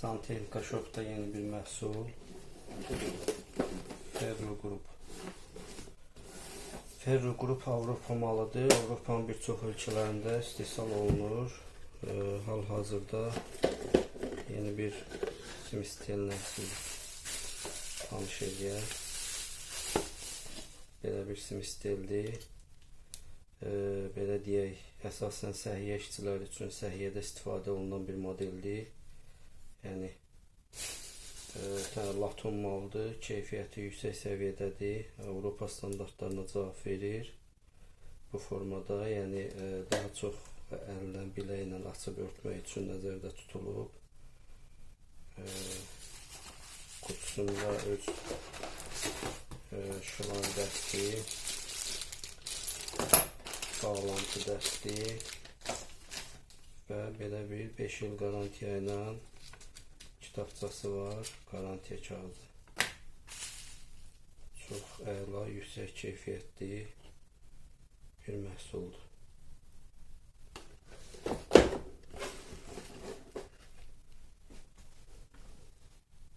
Santexnika Shop'da yeni bir məhsul. Ferro Group. Ferro Group Avropa malıdır. Avropanın bir çox ölkələrində istehsal olunur. Hal-hazırda yeni bir smistellə sizi tanış eləyək. Belə bir smisteldir. Belə deyək, əsasən səhiyyə işçiləri üçün səhiyyədə istifadə olunan bir modeldir. Yəni laton malıdır, keyfiyyəti yüksək səviyyədədir, Avropa standartlarına cavab verir. Bu formada, yəni daha çox əllə, biləklə açıb örtmək üçün nəzərdə tutulub. Qutusunda öz şılan dəsti, bağlantı dəsti və belə bir 5 il qarantiya ilə kitabçası var, qarantiya kağızı. Çox əla, yüksək keyfiyyətli bir məhsuldur.